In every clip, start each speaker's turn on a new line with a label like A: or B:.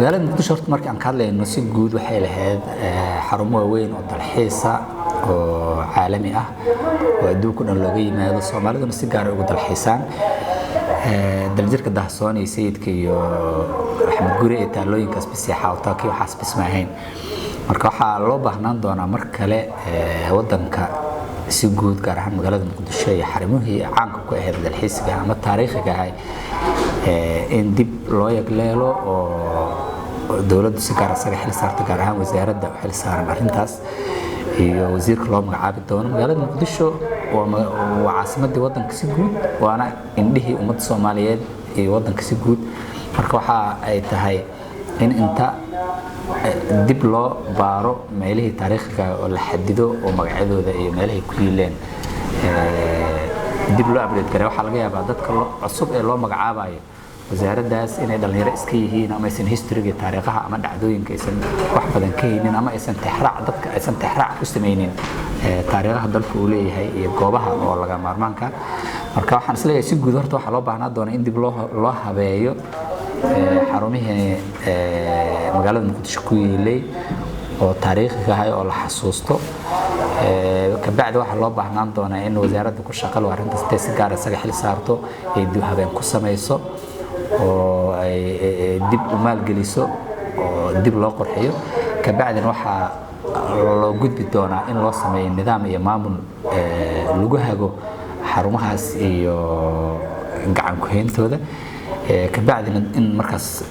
A: Magaalada Muqdisho horta marka aan ka hadlayno si guud waxay lahayd xarumo waaweyn oo dalxiisa oo caalami ah oo adduunka dhan looga yimaado, Soomaaliduna si gaar ah ugu dalxiisaan. Daljirka Dahsoon iyo Sayidka iyo Axmed Guri ee taalooyinkaas bis iyo Xaawataaki waxaas bis ma ahayn. Marka waxaa loo baahnaan doonaa mar kale wadanka si guud, gaar ahaan magaalada Muqdisho iyo xarumihii caanka ku ahayd dalxiisiga ama taariikhiga ahay, in dib loo yagleelo oo dowladdu si gaar isaga xil saarto, gaar ahaan wasaaradda u xil saaran arrintaas iyo wasiirka loo magacaabi doono. Magaalada Muqdisho waa caasimadii wadanka si guud, waana indhihii ummadda Soomaaliyeed iyo wadanka si guud. Marka waxa ay tahay in inta dib loo baaro meelihii taariikhiga oo la xadido oo magacyadooda iyo meelahay ku yiileen dib loo update gareeyo. Waxaa laga yaabaa dadka cusub ee loo magacaabayo wasaaraddaas inay dhalinyaro iska yihiin ama aysan historyga, taariikhaha ama dhacdooyinka aysan wax badan ka haynin ama aysan tixraac dadka aysan tixraac ku samaynin taariikhaha dalka uu leeyahay iyo goobaha oo laga maarmaanka. Marka waxaan isleeyahay si guud horta waxaa loo baahnaa doona in dib loo habeeyo xarumihii magaalada Muqdisho ku yiilay oo taariikhiga ahay oo la xasuusto. Kabacdi waxaa loo baahnaan doonaa in wasaaradda ku shaqalo arrintaas intay si gaar isaga xil saarto ay dib habeen ku samayso oo ay dib u maalgeliso oo dib loo qurxiyo. Kabacdina waxaa loo gudbi doonaa in loo sameeyo nidaam iyo maamul lagu hago xarumahaas iyo gacan ku-hayntooda. Kabacdina in markaas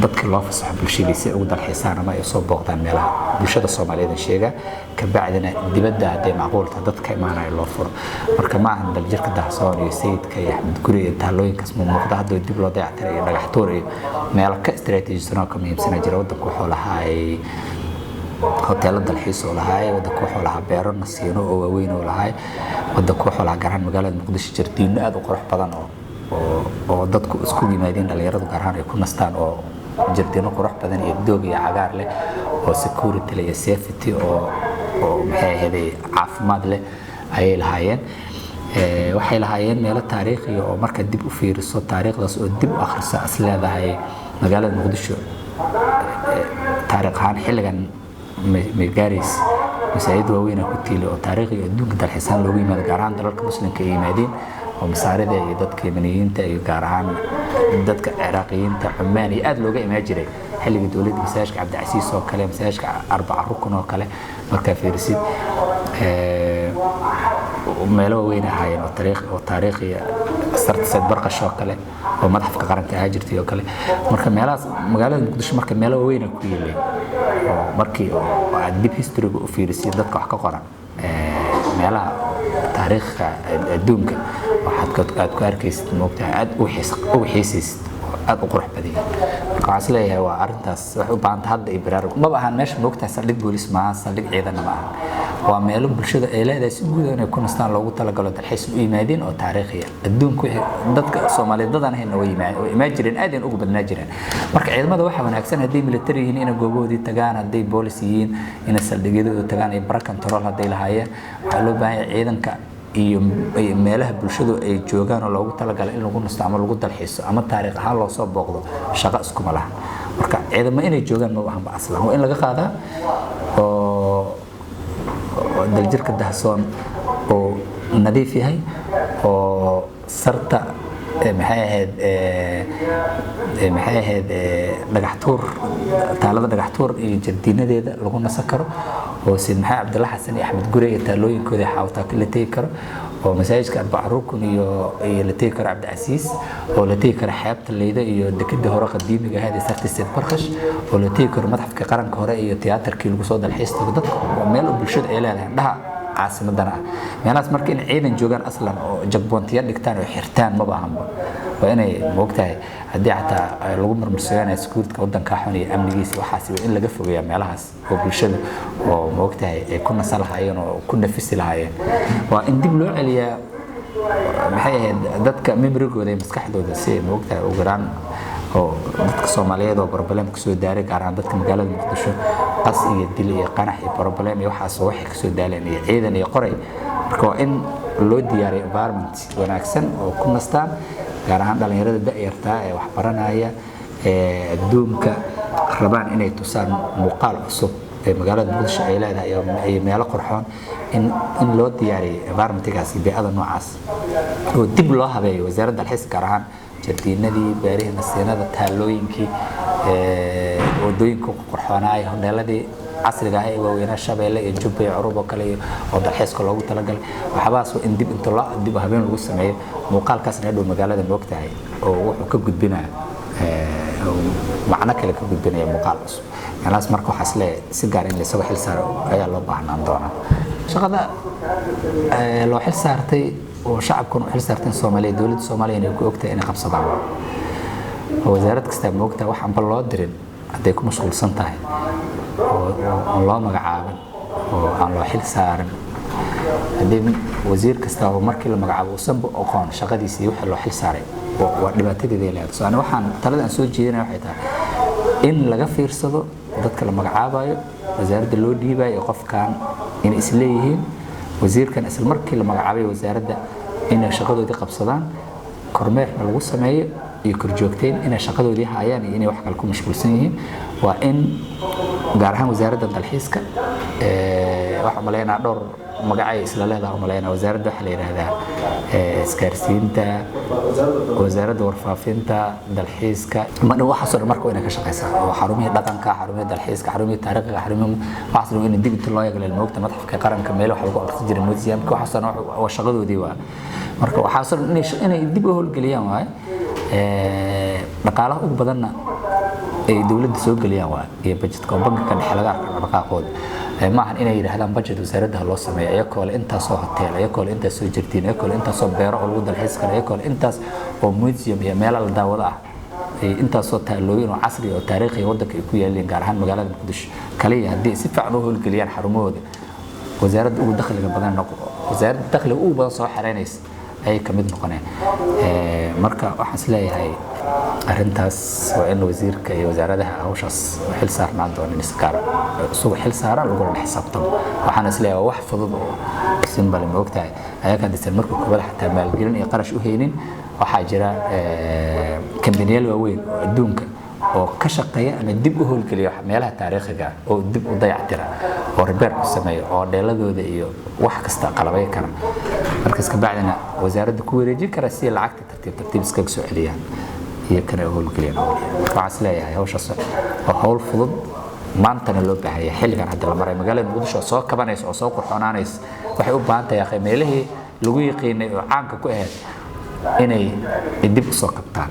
A: dadka loo fasaxo bulshadii si ay ugu dalxiisaan ama ay soo booqdaan meelaha bulshada Soomaaliyeed sheega. Kabacdina dibadda hadday macquul tahay dadka imaanaya loo furo. Marka ma ahan Daljirka Dahsoon iyo Sayidka iyo Axmed Guri iyo taalooyinkaas muuqda hadda dib loo dayactiray iyo Dhagax Tuur iyo meelo ka istiraatiijisan oo ka muhiimsana jira. Wadanku wuxuu lahaa hoteelo dalxiis oo lahaa, wadanku wuxuu lahaa beero nasiino oo waaweyn oo lahaa, wadanku wuxuu lahaa, gaar ahaan magaalada Muqdisho, jardiino aad u qurux badan oo dadku isku yimaadeen, dhalinyaradu gaar ahaan ay ku nastaan, oo jardiino qurux badan iyo doog iyo cagaar leh oo security leh iyo safety oo maxay ahayd caafimaad leh ayay lahaayeen. Waxay lahaayeen meelo taariikhi oo marka dib u fiiriso taariikhdaas oo dib u akhriso is leedahay magaalada Muqdisho taariikh ahaan xilligan may gaarays. Masaajid waaweyn ku tiili oo taariikhi adduunka dalxiisaan loogu yimaado, gaar ahaan dalalka Muslimka ay yimaadeen oo Masaarida iyo dadka Yamaniyiinta iyo gaar ahaan dadka Ciraaqiyiinta, Cumaan iyo aad looga imaan jiray xilligii dowladda, masaajidka Cabdicasiis oo kale, masaajidka Arbaca Rukun oo kale. Markaa fiirisid meelo waaweyn ahaayeen oo taariikhi, sarta Sayd Barqash oo kale oo Madxafka Qaranka ahaa jirtay oo kale. Marka meelahaas magaalada Muqdisho marka meelo waaweyn ku yiileen oo markii oo aad dib historyga u fiirisid, dadka wax ka qoran meelaha taariikhka adduunka waxaad aad ku arkaysid, moogtahay, aad u xiisaysid oo aad u qurux badan yihiin. Marka waxaan isleeyahay waa arrintaas waxay u baahan tahay hadda iyo baraarug. Maba ahan meesha, moogtahay, saldhig boolis maaha, saldhig ciidanna ma ahan. Waa meelo bulshada ay leedahay si guud inay ku nastaan loogu talagalo, dalxiis u yimaadeen oo taariikhiya. Adduunku dadka Soomaaliyeed dadan ahayna way imaan jireen, aad ay ugu badnaa jireen. Marka ciidamada waxaa wanaagsan hadday military yihiin inay goobahoodii tagaan, hadday boolis yihiin inay saldhigyadooda tagaan iyo bara control hadday lahaayeen. Waxaa loo baahan yahay ciidanka iyo meelaha bulshadu ay joogaan oo loogu talagalay in lagu nasto ama lagu dalxiiso ama taariikh ahaan loo soo booqdo shaqo iskuma laha. Marka ciidamo inay joogaan ma ahanba aslan, waa in laga qaadaa oo Daljirka Dahsoon oo nadiif yahay oo sarta maxay ahayd Dhagax Tuur, taalada Dhagax Tuur iyo jardiinadeeda lagu nasan karo, oo Sayid Maxamed Cabdulla Xasan iyo Axmed Gure iyo taalooyinkooda Xaawataaka la tegi karo, oo masaajidka Arbaca Rukun iyo la tegi karo Cabdicasiis, oo la tegi karo xeebta Leyda iyo dekedii hore qadiimiga ahayd ee sarta Sayd Barqash, oo la tegi karo Madxafka Qaranka hore iyo tiyaatarkii lagu soo dalxiis tago dadka. Waa meel bulshada ay leedahay, indhaha caasimadana ah meelahaas. Marka in ciidan joogaan aslan oo checkpointiya dhigtaan oo xirtaan maba ahanba. Waa inay, moogtahay, haddii xataa lagu murmursiganaya security wadanka xun iyo amnigiisa waxaas, waa in laga fogeeyaa meelahaas oo bulshada oo, moogtahay, ay ku nasan lahaayeen oo ku nafisi lahaayeen. Waa in dib loo celiyaa, maxay ahayd, dadka memorygooda iyo maskaxdooda si ay, moogtahay, ugu yaraan oo dadka Soomaaliyeed oo problem kasoo daaray, gaar ahaan dadka magaalada Muqdisho, qas iyo dil iyo qanax iyo problem iyo waxaas waxay kasoo daaleen iyo ciidan iyo qoray. Marka waa in loo diyaariyo environment wanaagsan oo ku nastaan, gaar ahaan dhalinyarada da'yartaa ee wax baranaya ee adduunka. Rabaan inay tusaan muuqaal cusub ee magaalada Muqdisho ay leedahay iyo meelo qurxoon, in loo diyaariyay environmentgaas iyo beecada noocaas oo dib loo habeeyo wasaaradda dalxiiska, gaar ahaan jardiinadii, beerihii nasiinada, taalooyinkii, wadooyinka qurxoonaay, hodheeladii casriga ah ee waaweynaa, Shabeelle iyo Jubba iyo Curub oo kale iyo oo dalxiiska loogu talagalay. Waxyaabahaas in dib inta loo dib habeen lagu sameeyo, muuqaalkaasna hadhow magaalada moogtahay oo wuxuu ka gudbinaya macno kale, ka gudbinaya muuqaal cusub meelahaas. Marka waxaas leeyahay si gaar in laysagu xil saaro ayaa loo baahnaan doonaa. Shaqada loo xil saartay oo shacabkan u xil saarteen Soomaaliya, dowladda Soomaaliya inay ku ogtahay inay qabsadaan oo wasaarad kastaa moogtahay wax anba loo dirin hadday ku mashquulsan tahay oo aan loo magacaabin oo aan loo xil saarin, haddii wasiir kasta oo markii la magacaabo uusanba oqoon shaqadiisii wixii loo xil saaray, waa dhibaatadeeda leedahay. So ani waxaan talada aan soo jeedinaya waxay tahay in laga fiirsado dadka la magacaabayo, wasaaradda loo dhiibayo, qofkan inay isleeyihiin wasiirkan isla markii la magacaabay wasaaradda inay shaqadoodii qabsadaan, kormeerna lagu sameeyo iyo korjoogteyn inay shaqadoodii hayaan iyo inay wax kale ku mashquulsan yihiin. Waa in gaar ahaan wasaaradda dalxiiska, waxaan umaleynaa dhowr magacay isla leedahay, umaleynaa wasaaradda waxaa la yidhaahdaa isgaarsiinta, wasaaradda warfaafinta, dalxiiska, waxaasoo dhan. Marka waa inay ka shaqeysaa oo xarumihii dhaqanka, xarumihii dalxiiska, xarumihii taariikhiga, xarumihii waxaas dhan waa in dib inta loo yagleel moogta madxafka qaranka, meel wax lagu akhrisan jiray, museumka, waxaasoo dhan waa shaqadoodii. Waa marka waxaasoo dhan inay dib u howlgeliyaan waaye. Dhaqaalaha ugu badanna ay dowladda soo geliyaan waa iyo budgetka oo bankiga dhexe laga arko dhaqaaqooda. Maahan inay yidhaahdaan budget wasaaradda loo sameeyo, iyakoo le intaasoo hotel, iyakoo le intaasoo jardiin, iyakoo le intaasoo beero oo lagu dalxiis karo, iyakoo le intaas oo museum iyo meelo la daawado ah, intaasoo taalooyin oo casri oo taariikhi waddanka ay ku yaaleen, gaar ahaan magaalada Muqdisho kaliya. Haddii si fiican u howlgeliyaan xarumahooda, wasaaradda ugu dakhliga badan noqo, wasaaradda dakhliga ugu badan soo xereynaysa ayay ka mid noqoneen. Marka waxaan is leeyahay arrintaas waa in wasiirka iyo wasaaradaha hawshaas xil saarnaan doona in si gaar isugu xil saaraan lagula dhex xisaabtamo. Waxaan is leeyahay waa wax fudud oo simbale ma ogtahay ayaga hadisan marka koowaad xataa maalgelin iyo qarash u haynin. Waxaa jira kambaniyaal waaweyn oo adduunka oo ka shaqeeya ama dib u howlgeliya meelaha taariikhiga ah oo dib u dayactira oo repair ku sameeya oo dheeladooda iyo wax kasta qalabay kara. Markaas ka bacdina wasaaradda ku wareejin kara si lacagta tartiib tartiib iskaga soo celiyaan iyo kana howlgeliyaan. Waxaan is leeyahay hawshaas waa hawl fudud, maantana loo baahan yahay. Xilligan hadda la maray magaalada Muqdisho oo soo kabanaysa oo soo qurxoonaanaysa, waxay u baahan tahay meelihii lagu yiqiinay oo caanka ku ahayd inay dib u soo kabtaan.